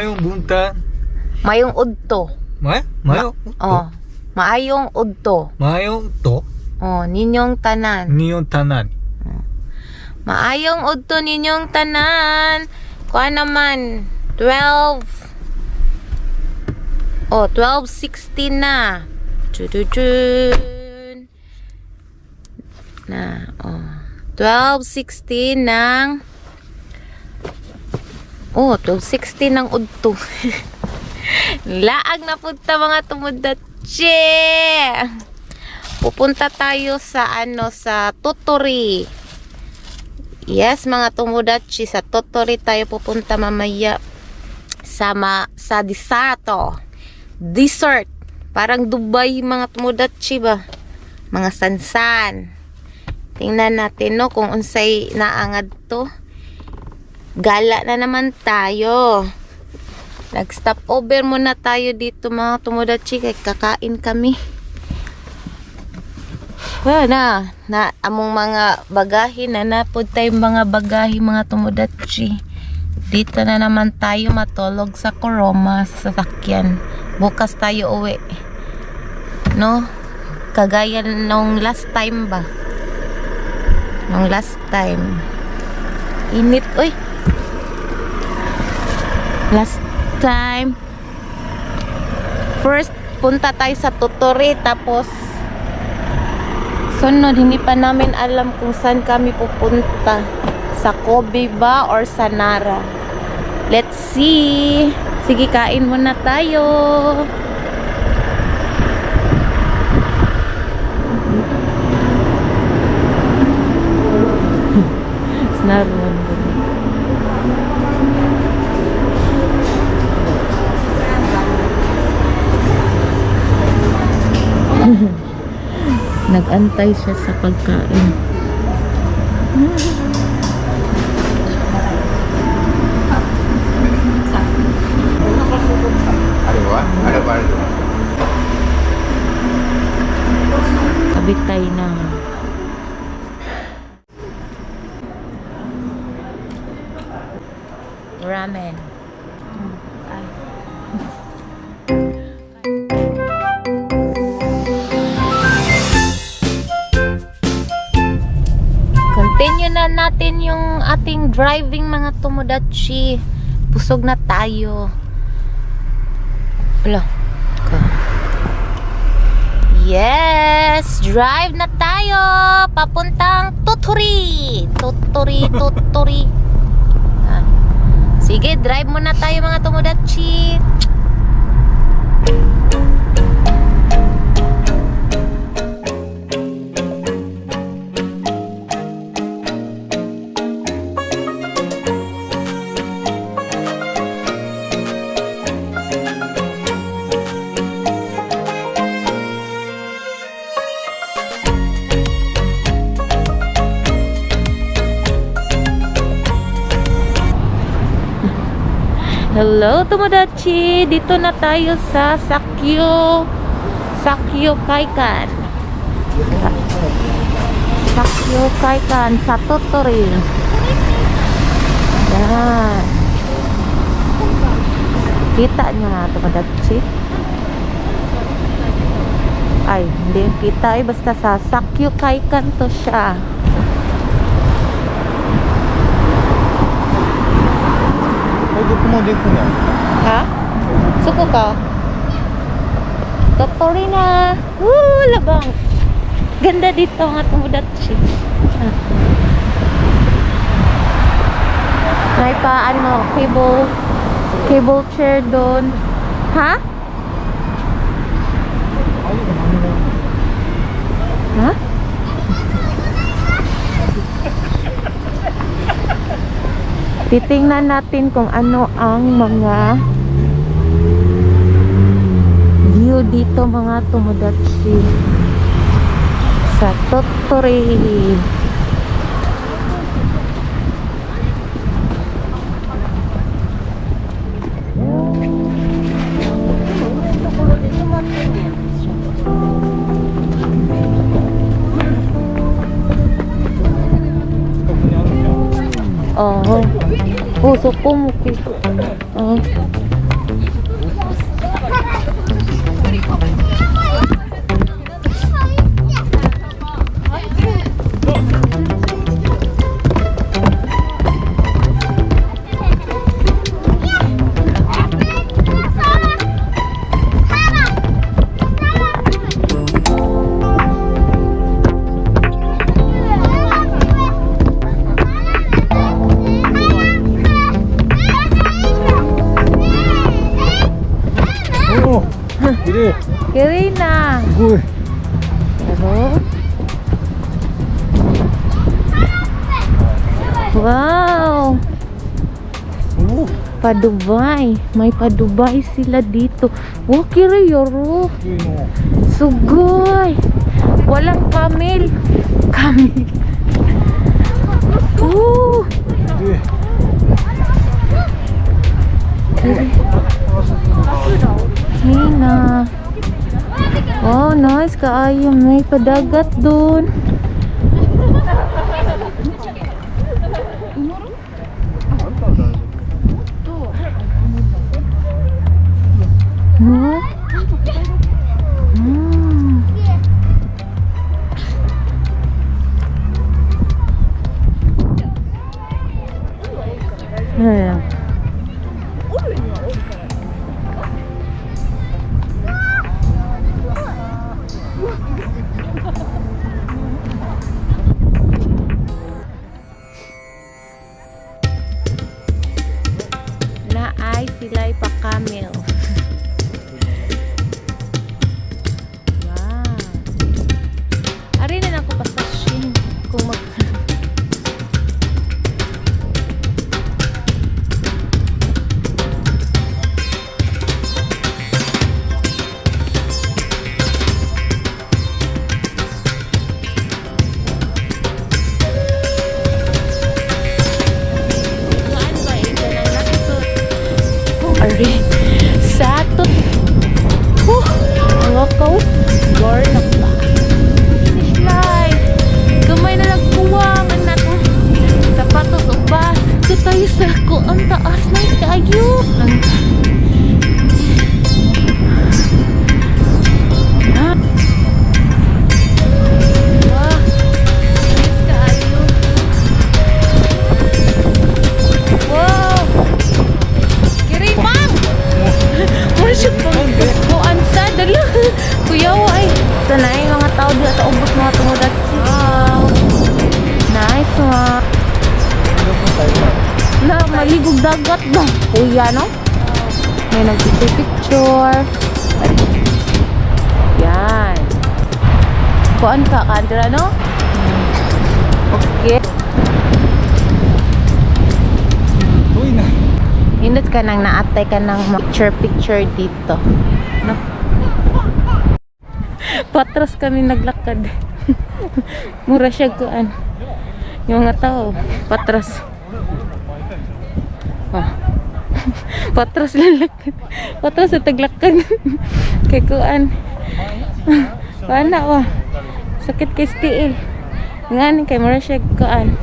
Mayong buntag. Mayong udto. May? Mayo? Oh. Maayong udto. Mayong to. Oh, ninyong tanan. Niyong tanan. Maayong udto ninyong tanan. Kuha naman 12. Oh, 12:16 na. Tututun. Na, oh. 12:16 ng. Oh, 12:16 ng udto. Laag na punta, mga tumudatsi. Pupunta tayo sa ano, sa Tottori. Yes, mga tumudatsi, sa Tottori tayo pupunta mamaya sa Disato. Dessert. Parang Dubai, mga tumudatsi ba? Mga sansan. Tingnan natin, no, kung unsay naangad to. Gala na naman tayo. Nag-stop over muna tayo dito, mga tumudatsi, kay kakain kami. Wala na, na among mga bagahe na napod tayong mga bagahe, mga tumudatsi. Dito na naman tayo matulog sa Koroma sa sasakyan. Bukas tayo uwi. No? Kagaya nung last time ba? Nung last time. Init, oy. Last time. First, punta tayo sa Tottori, tapos sunod, hindi pa namin alam kung saan kami pupunta. Sa Kobe ba or sa Nara? Let's see. Sige, kain muna tayo. Snaron. Nag-antay siya sa pagkain. Kabitay na. Ramen. Ay. Continue na natin yung ating driving, mga tumudachi. Busog na tayo. Wala. Yes! Drive na tayo! Papuntang Tottori! Tottori, Tottori. Ah. Sige, drive muna tayo, mga tumudachi. Hello, Tomodachi! Dito na tayo sa Sakyo Kaikan. Sakyo Kaikan sa Tottori. Yan. Kita nyo na, Tomodachi? Ay, hindi kita eh. Basta sa Sakyo Kaikan to siya. どこまで行くの？ Ha? Suko ka? Tottori na. Woo, labang. Ganda dito, mga tumudatsi. Ah. May pa ano, cable chair doon. Ha? Ha? Titingnan natin kung ano ang mga view dito, mga tumudatsi, sa Tottori. 近くにあるじゃん。 Oh. Oh, そこも。Oh. Wow! おお。 Pa-Dubai. May pa-Dubai sila dito. Oh, kiriyoro. いいの。 Sugoy. Walang camel. Camel. Oh! で。 Nina. Wow, nice kaayo. May padagat doon. No? Ayan. Na ay sila'y pa-camel. Wow. Ari na lang ko pasasyin kung mag. Saan ba ito na nakasot? Ari, sa tut. Huh, ang akaw. Gar na ba? Finish line. Gamay na nagkuwang ang natong sapatos o ba. Ito tayo sa ko. Ang taas na kayo. Ang. Ah. Wah, nice kaayo. Wow! Kiri, ma'am! Mura siya pang kuan sa dala. Kuya, ay. Ito na yung mga tao dito sa ubos mga tumudat. Wow! Nice one. Na, maligog dagat ba? Kuya, no? May nagpicture-picture. Yan. Kuan ka, Kandra, no? Okay. 遠いな。 Hindot ka nang naatay ka ng picture-picture dito. No? Patras kami naglakad. Mura siya kuan. Yung mga tao, patras. Ah. Patras lalakad. Patras sa taglakad. Kay kuan. Wala wa. Sakit kay stiil. Ngani kay mura siya kuan.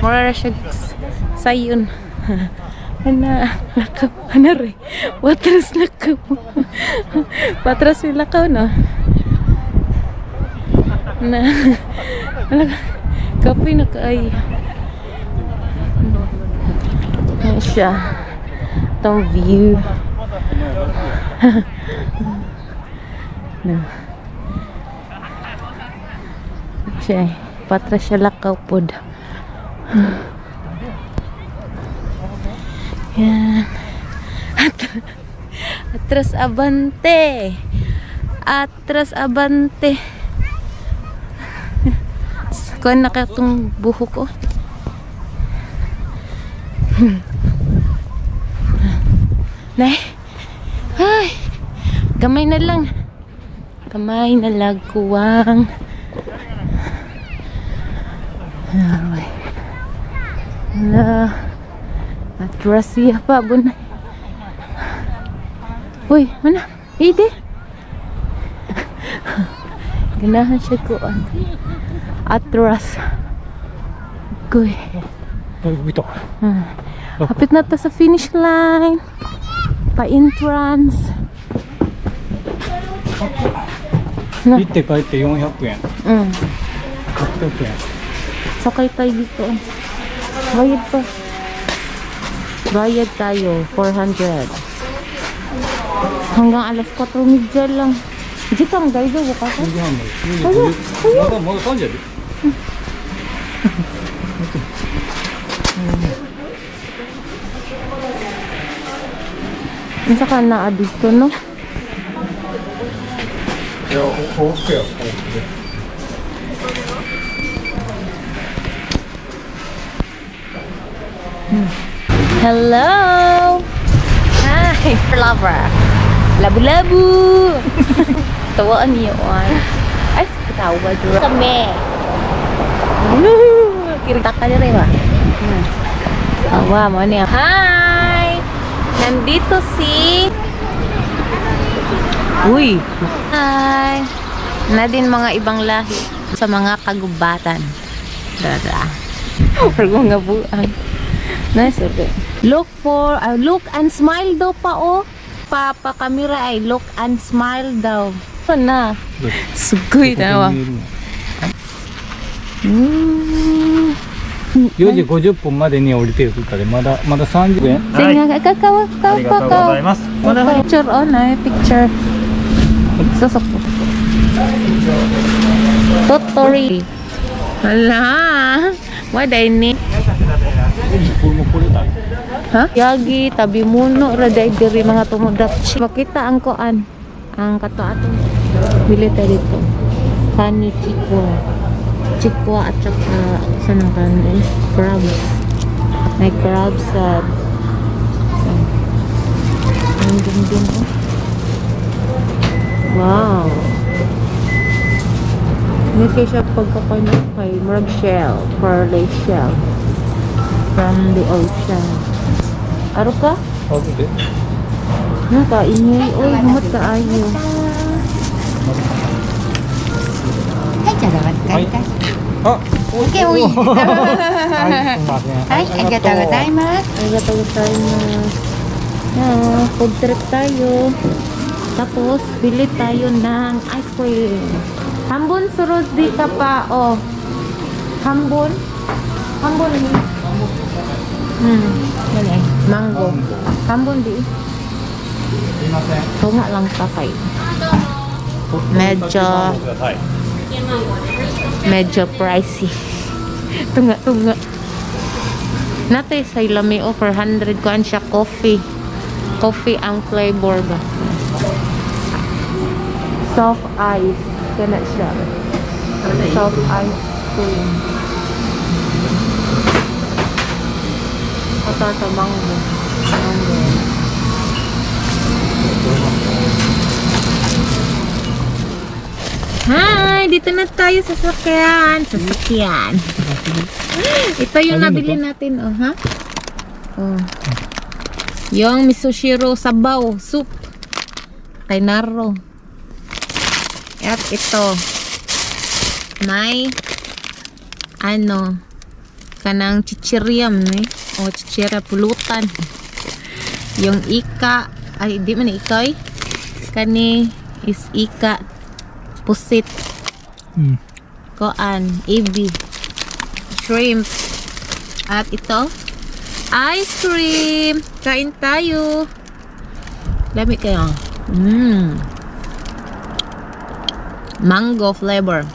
Mura ra siya sayon. Ana, lakaw. Ana re. Patras lakaw. Patras yung lakaw, no? Na, wala ka. Kapoy na kaay. Ayan siya. Itong view. No. Siya eh. Patras siya lakaw pod. Yan. Atras abante. Atras abante. Kuan na kaya itong buhok ko. Nay. Ay. Gamay na lang. Gamay na lang kuwang. Aray. Wala. Atras siya pa bunay. Uy, mana? Ide. Ganahan siya kuan. Atras. Guy. あ、動いた。 Hapit na ta sa finish line. Pa-entrance. 行って帰って400円。 600円。 Sakay tayo dito. Bayad pa. Bayad tayo. 400. Hanggang alas 4:30 lang. Dito ang daido bukas. 10時半まで。10時50。まだまだ3時やで。 Unsa ka na dito, no? いや、往復や。往復で。Hello! Hi! Lover. Labu-labu! Tawaan niyo ay. Ay, katawa dura. Kami. Kirita ka diri ba? Awa mo niya. Hi! Nandito si. Uy! Hi! Na din mga ibang lahi sa mga kagubatan. Dara. Pero nga buang. Nice, okay. Look for, look and smile daw pa, oh. Papa kamera ay look and smile daw. Ito na. Sugoy na. 4時50分までに降りてくるから、まだまだ30円。 Sige nga, kakaw, ありがとうございます。まだ Picture on, ay, picture. Susok po. Totori. Hala. Why day ni? これもこれだ。 Ha? Yagi, tabi muno, raday diri mga tumudak. Makita ang koan. Ang kato atong bili tayo dito. Kani chikwa. Chikwa at saka saan ang kani? Crabs. May crabs sa ang din oh. Wow. May siya pagkakano kay murag shell, pearly shell from the ocean. Aro ka? あで Nakaingay. Oy, humot ka ayo. はい、じゃあお預かりいたします。あ、オッケーおい。はい、すみません。はい、ありがとうございます。 Arigatou gozaimasu. Ah, food trip tayo. Tapos, bili tayo ng ice cream. Hambon surod di ka pa, oh. Hambon? Hambon ni. Yan eh. Mango. Hambon di. すいません。 Tunga lang ta kay. Medyo- ください。 Medyo pricey. Tunga-tunga. Natay sa ilami over 100 kuan siya coffee. Coffee ang flavor ba? Soft ice. Kana siya. Soft ice cream. Ito sa mango. Mango. Hi! Dito na tayo sa sasakyan. Sasakyan. Ito yung Ano nabili to? natin, oh, ha? Oh. Yung misoshiro sabaw, soup. Kay Naro. At ito. May ano kanang chichiriam eh. O chichirya pulutan. Yung ika ay di man ika eh. Kani is ika pusit うん。 koan, ebi, shrimp. At ito, ice cream. Kain tayo. Lami kayo. Mango flavor.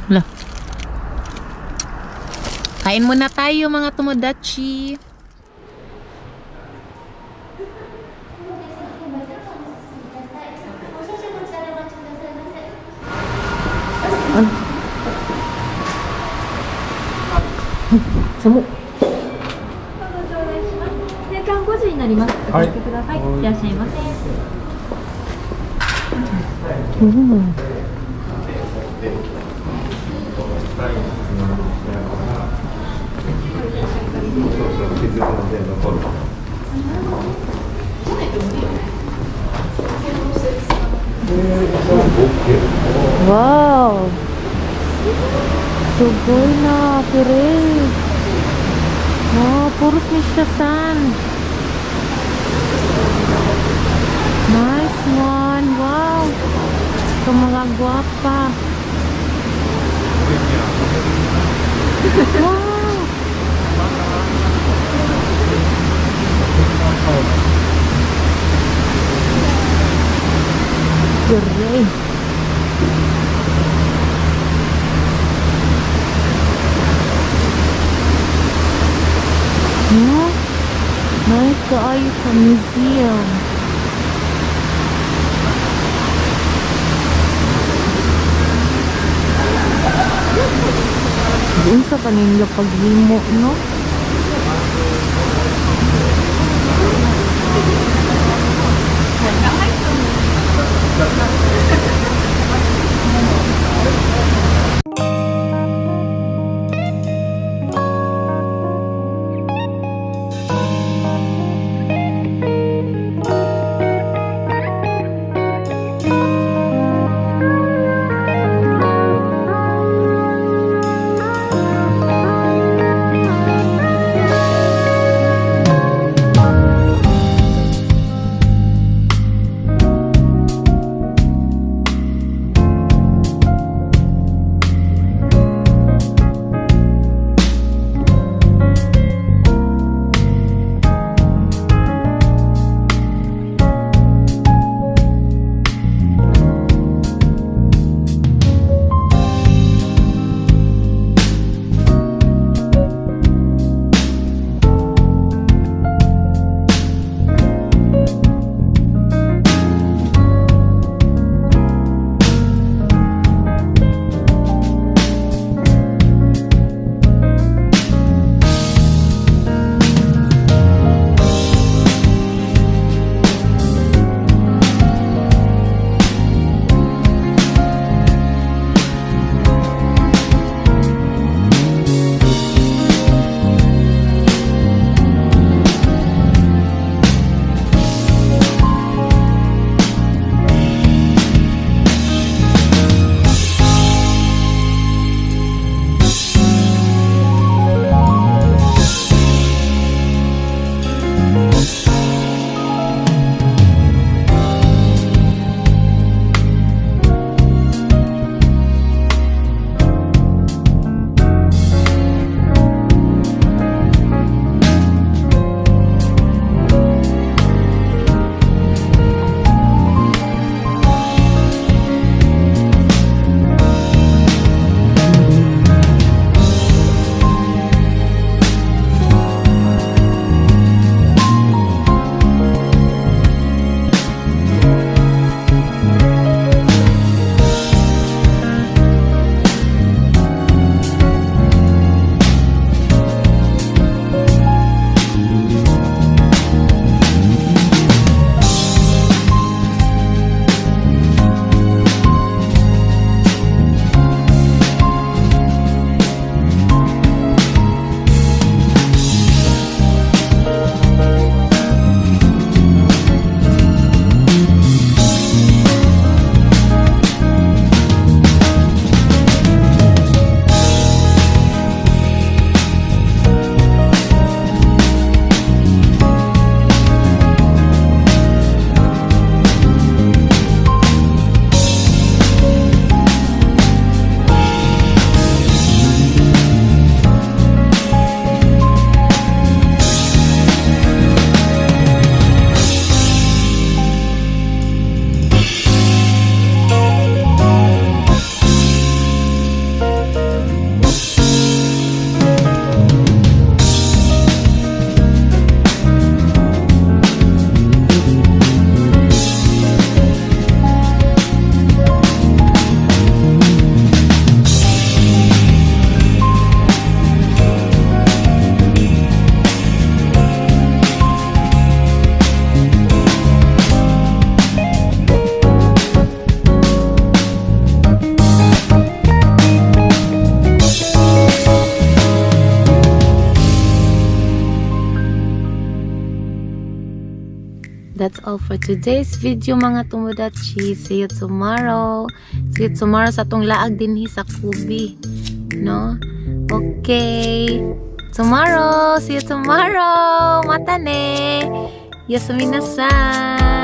Hala. Kain muna tayo, mga tomodachi. Samu. 年間5時になります。おはい気をつけください。いらっしゃいませ。 Wow! Sugoy na, pire. Oh, puros ni siya san. Nice one. Wow. Ito mga guwapa. Wow. Pire. No? Nice kaayo sa museum. Unsa pa ninyo paghimo, no? That's all for today's video, mga tomodachi. See you tomorrow. See you tomorrow sa atong laag dinhi sa Kobe. No? Okay. Tomorrow. See you tomorrow. Mata ne. Yasumi nasai.